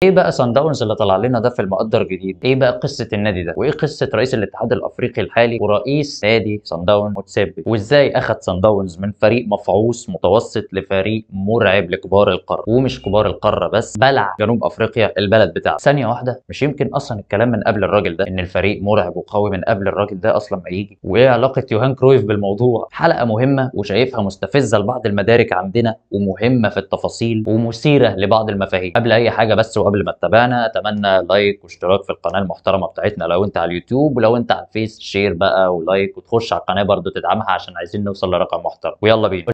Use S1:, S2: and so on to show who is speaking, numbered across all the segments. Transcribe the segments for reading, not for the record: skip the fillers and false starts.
S1: ايه بقى سان داونز اللي طلع لنا ده في المقدر الجديد؟ ايه بقى قصة النادي ده؟ وايه قصة رئيس الاتحاد الافريقي الحالي ورئيس نادي سان داونز موتسيبي؟ وازاي اخذ سان داونز من فريق مفعوص متوسط لفريق مرعب لكبار القارة؟ ومش كبار القارة بس، بلع جنوب افريقيا البلد بتاعه. ثانية واحدة، مش يمكن اصلا الكلام من قبل الراجل ده ان الفريق مرعب وقوي من قبل الراجل ده اصلا ما يجي؟ وايه علاقة يوهان كرويف بالموضوع؟ حلقة مهمة وشايفها مستفزة لبعض المدارك عندنا، ومهمة في التفاصيل ومثيره لبعض المفاهيم. قبل اي حاجة بس وقبل ما تتابعنا، اتمنى like واشتراك في القناة المحترمة بتاعتنا لو انت على اليوتيوب، ولو انت على الفيس share بقى و like، وتخش على القناة برضو تدعمها عشان عايزين نوصل لرقم محترم. ويلا بينا.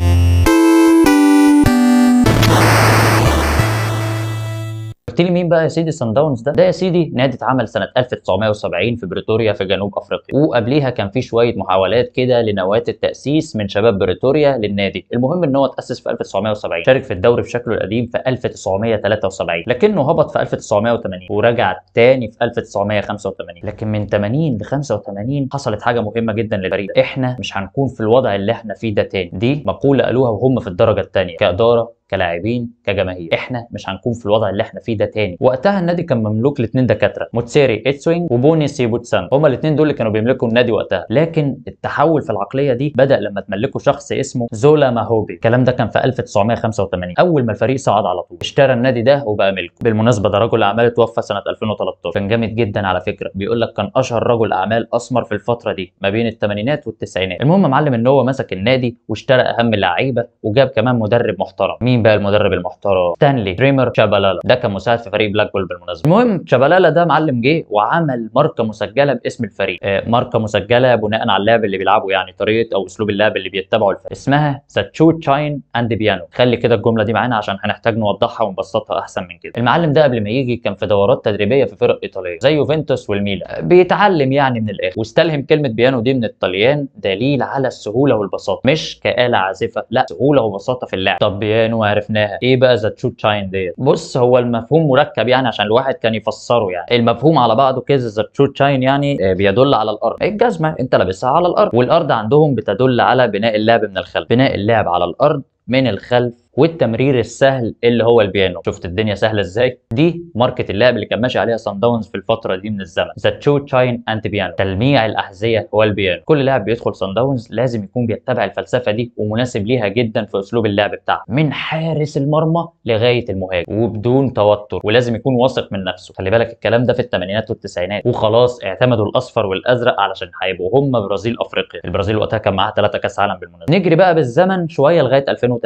S1: قلت لي مين بقى يا سيدي سان داونز ده؟ ده يا سيدي نادي اتعمل سنة 1970 في بريتوريا في جنوب افريقيا، وقبليها كان في شوية محاولات كده لنواه التاسيس من شباب بريتوريا للنادي. المهم ان هو اتاسس في 1970، شارك في الدوري في شكله القديم في 1973، لكنه هبط في 1980 ورجع تاني في 1985. لكن من 80 ل 85 حصلت حاجة مهمة جدا للفريق، احنا مش هنكون في الوضع اللي احنا فيه ده تاني. دي مقولة قالوها وهم في الدرجة الثانية كادارة كلاعبين كجماهير، احنا مش هنكون في الوضع اللي احنا فيه ده تاني. وقتها النادي كان مملوك لاثنين دكاترة، موتسيري اتسوينج وبوني سيبوتسان، هما الاثنين دول اللي كانوا بيملكوا النادي وقتها. لكن التحول في العقلية دي بدا لما تملكوا شخص اسمه زولا ماهوبي. الكلام ده كان في 1985، اول ما الفريق صعد على طول اشترى النادي ده وبقى ملكه. بالمناسبة ده رجل اعمال اتوفى سنة 2013، كان جامد جدا على فكرة، بيقول لك كان اشهر رجل اعمال اسمر في الفترة دي ما بين الثمانينات والتسعينات. المهم يا معلم ان هو مسك النادي واشترى اهم اللعيبة وجاب كمان مدرب محترم. مين بقى المدرب المحترم؟ ستانلي دريمر تشابالالا، ده كان مساعد في فريق بلاك بول بالمناسبة. المهم تشابالالا ده معلم جه وعمل ماركة مسجله باسم الفريق، ماركة مسجله بناء على اللعب اللي بيلعبه، يعني طريقه او اسلوب اللعب اللي بيتبعه الفريق، اسمها the shoe shine and piano. خلي كده الجملة دي معانا عشان هنحتاج نوضحها ونبسطها احسن من كده. المعلم ده قبل ما يجي كان في دورات تدريبية في فرق ايطالية زي يوفنتوس والميلان، بيتعلم يعني من الاخر، واستلهم كلمة بيانو دي من الطليان، دليل على السهولة والبساطه، مش كآلة عازفه، لا سهولة وبساطة في اللعب. طب بيانو عرفناها، ايه بقى the shoe shine ديت؟ بص هو المفهوم مركب يعني عشان الواحد كان يفسره، يعني المفهوم على بعضه كده the shoe shine يعني بيدل على الارض، الجزمة انت لابسها على الارض، والارض عندهم بتدل على بناء اللعب من الخلف، بناء اللعب على الارض من الخلف والتمرير السهل اللي هو البيانو. شفت الدنيا سهلة ازاي؟ دي ماركة اللعب اللي كان ماشي عليها سان داونز في الفترة دي من الزمن، the shoe shine and piano، تلميع الاحذية والبيانو. كل لاعب بيدخل سان داونز لازم يكون بيتبع الفلسفة دي ومناسب ليها جدا في اسلوب اللعب بتاعه، من حارس المرمى لغاية المهاجم، وبدون توتر، ولازم يكون واثق من نفسه. خلي بالك الكلام ده في الثمانينات والتسعينات، وخلاص اعتمدوا الاصفر والازرق علشان هيبقوا هم برازيل افريقيا. البرازيل وقتها كان معاها 3 كاس عالم بالمناسبة. نجري بقى بالزمن شوية لغاية 2003.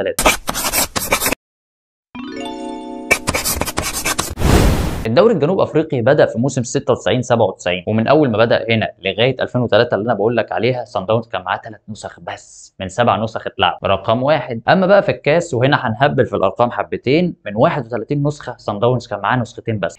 S1: الدوري الجنوب افريقي بدا في موسم 96 97، ومن اول ما بدا هنا لغاية 2003 اللي انا بقول لك عليها سان داونز كان معاه 3 نسخ بس من 7 نسخ اتلعب، رقم واحد. اما بقى في الكاس، وهنا هنهبل في الارقام حبتين، من 31 نسخه سان داونز كان معاه نسختين بس،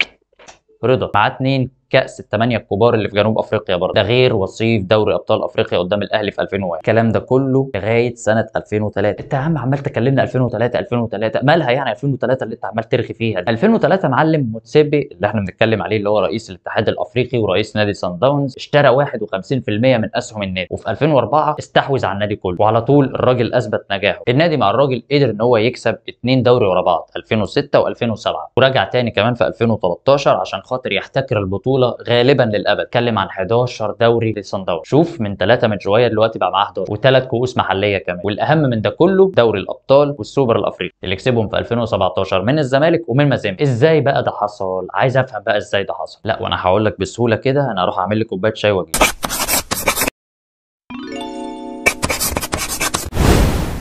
S1: رضا معاه 2 كأس الثمانية الكبار اللي في جنوب افريقيا برضه، ده غير وصيف دوري ابطال افريقيا قدام الاهلي في 2001. الكلام ده كله لغاية سنة 2003. انت يا عم عمال تكلمنا 2003 2003، مالها يعني 2003 اللي انت عمال ترغي فيها دي؟ 2003 معلم موتسيبي اللي احنا بنتكلم عليه اللي هو رئيس الاتحاد الافريقي ورئيس نادي سان داونز اشترى 51% من اسهم النادي، وفي 2004 استحوذ على النادي كله، وعلى طول الراجل اثبت نجاحه. النادي مع الراجل قدر ان هو يكسب 2 دوري ورا بعض 2006 و2007، ورجع تاني كمان في 2013 عشان خاطر يحتكر البطولة غالبا للابد. اتكلم عن 11 دوري لسان داونز، شوف من 3 من شوية دلوقتي بقى معاه 11، وثلاث كؤوس محليه كمان، والاهم من ده كله دوري الابطال والسوبر الافريقي اللي كسبهم في 2017 من الزمالك ومن مازيمبي. ازاي بقى ده حصل؟ عايز افهم بقى ازاي ده حصل. لا وانا هقول لك بسهولة كده، انا هروح اعمل لي كوباية شاي واجي.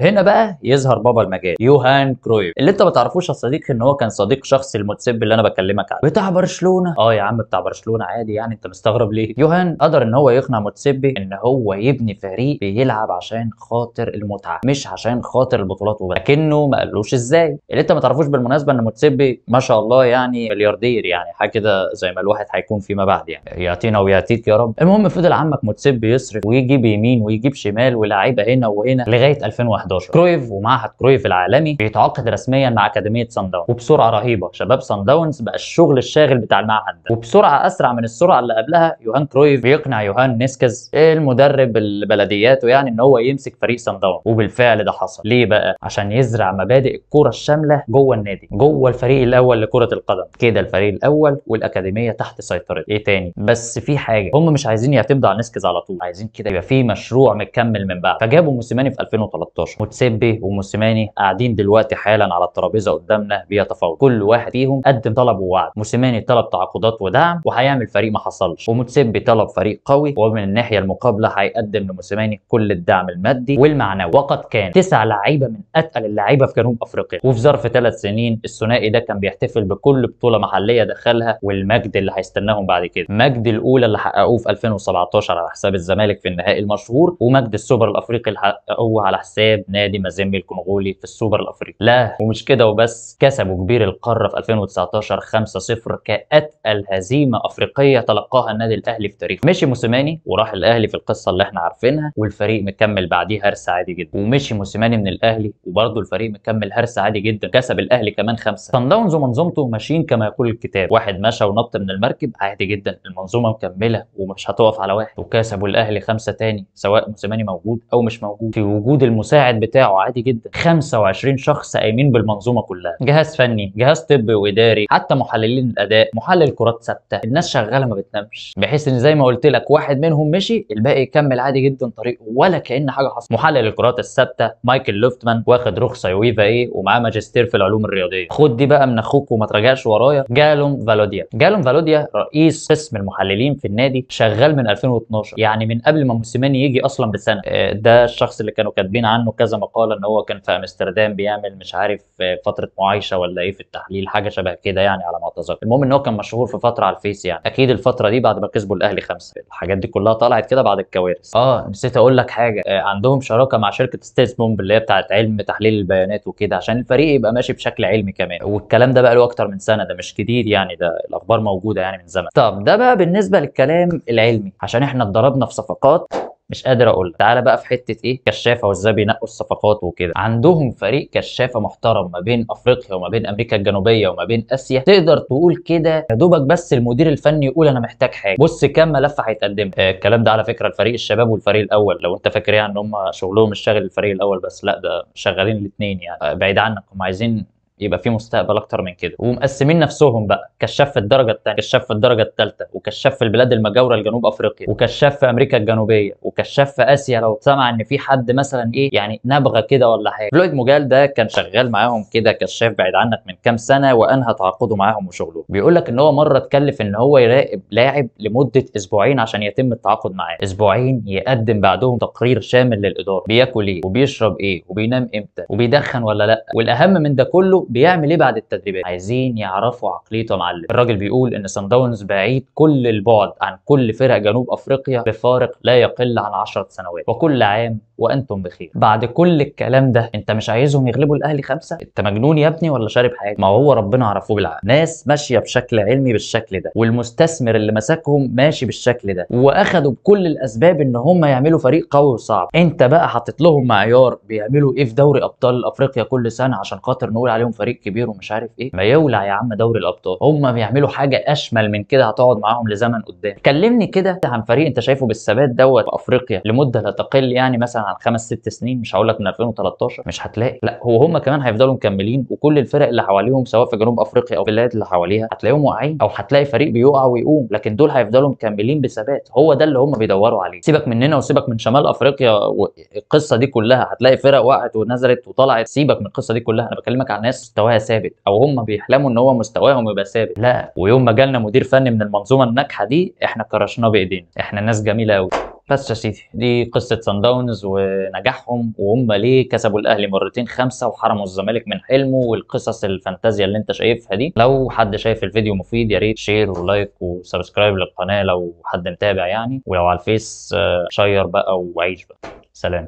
S1: هنا بقى يظهر بابا المجال يوهان كرويف، اللي انت ما تعرفوش يا صديقي ان هو كان صديق شخصي الموتسيبي اللي انا بكلمك عنه، بتاع برشلونة. اه يا عم بتاع برشلونة عادي يعني، انت مستغرب ليه؟ يوهان قدر ان هو يقنع موتسيبي ان هو يبني فريق بيلعب عشان خاطر المتعة مش عشان خاطر البطولات وبس، لكنه ما قالوش ازاي. اللي انت ما تعرفوش بالمناسبة ان موتسيبي ما شاء الله يعني ملياردير، يعني حاجة كده زي ما الواحد هيكون فيما بعد، يعني يعطينا ويعطيك يا رب. المهم فضل عمك موتسيبي يصرف ويجيب يمين ويجيب شمال ولاعيبه هنا وهنا لغاية 2011. 2011 كرويف ومعهد كرويف العالمي بيتعاقد رسميا مع اكاديمية سان داونز، وبسرعة رهيبة شباب سان داونز بقى الشغل الشاغل بتاع المعهد ده، وبسرعة اسرع من السرعة اللي قبلها يوهان كرويف بيقنع يوهان نيسكس المدرب البلدياته يعني ان هو يمسك فريق سان داونز، وبالفعل ده حصل. ليه بقى؟ عشان يزرع مبادئ الكورة الشاملة جوه النادي، جوه الفريق الاول لكرة القدم كده، الفريق الاول والاكاديميه تحت سيطرته. ايه تاني؟ بس في حاجة، هم مش عايزين يعتمدوا على نيسكس على طول، عايزين كده يبقى في مشروع مكمل من بعد. فجابوا موسيماني في 2013. موتسيبي وموسيماني قاعدين دلوقتي حالا على الترابيزة قدامنا بيتفاوضوا، كل واحد فيهم قدم طلب ووعد. موسيماني طلب تعاقدات ودعم وهيعمل فريق ما حصلش، وموتسيبي طلب فريق قوي ومن الناحية المقابلة هيقدم لموسيماني كل الدعم المادي والمعنوي. وقد كان 9 لعيبة من اتقل اللعيبة في جنوب افريقيا، وفي ظرف 3 سنين الثنائي ده كان بيحتفل بكل بطوله محليه دخلها، والمجد اللي هيستناهم بعد كده، مجد الاولى اللي حققوه في 2017 على حساب الزمالك في النهائي المشهور، ومجد السوبر الافريقي اللي حققوه على حساب نادي مازيمبي الكونغولي في السوبر الافريقي. لا ومش كده وبس، كسبوا كبير القارة في 2019 5-0 كاتقل هزيمة افريقية تلقاها النادي الاهلي في تاريخه. مشي موسيماني وراح الاهلي في القصة اللي احنا عارفينها، والفريق مكمل بعديه هرس عادي جدا. ومشي موسيماني من الاهلي وبرضه الفريق مكمل هرس عادي جدا، كسب الاهلي كمان 5. صن داونز ومنظومته ماشيين كما يقول الكتاب، واحد مشى ونط من المركب عادي جدا، المنظومة مكملة ومش هتقف على واحد. وكسبوا الاهلي 5 تاني سواء موسيماني موجود او مش موجود، في وجود المساعد بتاعه عادي جدا. 25 شخص قايمين بالمنظومه كلها، جهاز فني، جهاز طبي واداري، حتى محللين الاداء، محلل كرات ثابتة، الناس شغالة ما بتنامش، بحيث ان زي ما قلت لك واحد منهم مشي الباقي يكمل عادي جدا طريقه ولا كأن حاجة حصلت. محلل الكرات الثابتة مايكل لوفتمان واخد رخصه يويفا ايه ومعاه ماجستير في العلوم الرياضية. خد دي بقى من اخوك وما تراجعش ورايا. جالوم فالوديا، جالوم فالوديا رئيس قسم المحللين في النادي، شغال من 2012، يعني من قبل ما موسيماني يجي اصلا بسنة. ده الشخص اللي كانوا كاتبين عنه كذا مقاله ان هو كان في امستردام بيعمل مش عارف فترة معايشه ولا ايه في التحليل، حاجة شبه كده يعني على ما اتذكر. المهم ان هو كان مشهور في فترة على الفيس، يعني اكيد الفترة دي بعد ما كسبوا الاهلي 5، الحاجات دي كلها طلعت كده بعد الكوارث. نسيت اقول لك حاجة، عندهم شراكة مع شركة ستاتسبومب اللي هي بتاعت علم تحليل البيانات وكده، عشان الفريق يبقى ماشي بشكل علمي كمان. والكلام ده بقى له اكتر من سنة، ده مش جديد يعني، ده الاخبار موجودة يعني من زمان. طب ده بقى بالنسبة للكلام العلمي، عشان احنا اتضربنا في صفقات مش قادر اقول. تعالى بقى في حتة ايه، كشافه وازاي بينقوا الصفقات وكده. عندهم فريق كشافه محترم ما بين افريقيا وما بين امريكا الجنوبية وما بين اسيا، تقدر تقول كده يا دوبك بس المدير الفني يقول انا محتاج حاجة، بص كام ملف هيتقدم. الكلام ده على فكرة الفريق الشباب والفريق الاول، لو انت فاكر يعني ان هم شغلهم مش شاغل الفريق الاول بس، لا ده شغالين الاثنين يعني. بعيد عنك، هم عايزين يبقى في مستقبل اكتر من كده، ومقسمين نفسهم بقى كشاف في الدرجة الثانية، كشاف في الدرجة الثالثة، وكشاف في البلاد المجاورة لجنوب افريقيا، وكشاف في امريكا الجنوبية، وكشاف في اسيا لو سمع ان في حد مثلا ايه يعني نبغه كده ولا حاجة. فلويد موجال ده كان شغال معاهم كده كشاف بعيد عنك من كام سنة، وانهى تعاقده معاهم وشغله. بيقول لك ان هو مرة اتكلف ان هو يراقب لاعب لمدة اسبوعين عشان يتم التعاقد معاه، اسبوعين يقدم بعدهم تقرير شامل للادارة، بياكل ايه وبيشرب ايه وبينام امتى وبيدخن ولا لا، والاهم من ده كله بيعمل ايه بعد التدريبات. عايزين يعرفوا عقليته يا معلم. الراجل بيقول ان صن داونز بعيد كل البعد عن كل فرق جنوب افريقيا بفارق لا يقل عن 10 سنوات، وكل عام وانتم بخير. بعد كل الكلام ده انت مش عايزهم يغلبوا الاهلي 5؟ انت مجنون يا ابني ولا شارب حاجة؟ ما هو ربنا عرفوه بالعقل. ناس ماشية بشكل علمي بالشكل ده، والمستثمر اللي مسكهم ماشي بالشكل ده، واخدوا بكل الاسباب ان هم يعملوا فريق قوي وصعب. انت بقى حاطط لهم معيار بيعملوا ايه في دوري ابطال افريقيا كل سنة عشان خاطر نقول عليهم فريق كبير ومش عارف ايه؟ ما يولع يا عم دوري الابطال، هم بيعملوا حاجة اشمل من كده هتقعد معاهم لزمن قدام. كلمني كده عن فريق انت شايفه بالثبات دوت في افريقيا لمدة لا تقل يعني مثلا عن 5 6 سنين، مش هقول لك من 2013 مش هتلاقي. لا هو هم كمان هيفضلوا مكملين، وكل الفرق اللي حواليهم سواء في جنوب افريقيا او في البلاد اللي حواليها هتلاقيهم واقعين، او هتلاقي فريق بيقع ويقوم، لكن دول هيفضلوا مكملين بثبات. هو ده اللي هم بيدوروا عليه. سيبك مننا وسيبك من شمال افريقيا والقصه دي كلها، هتلاقي فرق وقعت ونزلت وطلعت، سيبك من القصة دي كلها. انا بكلمك عن ناس مستواها ثابت، او هم بيحلموا ان هو مستواهم يبقى ثابت. لا، ويوم ما جالنا مدير فني من المنظومة الناجحة دي احنا كرشناه بايدينا، احنا ناس جميلة قوي. بس يا سيدي دي قصة صن داونز ونجاحهم، وهم ليه كسبوا الاهلي مرتين 5 وحرموا الزمالك من حلمه، والقصص الفانتازيا اللي انت شايفها دي. لو حد شايف الفيديو مفيد يا ريت share و like و subscribe للقناة لو حد متابع يعني، ولو على الفيس share بقى وعيش بقى. سلام.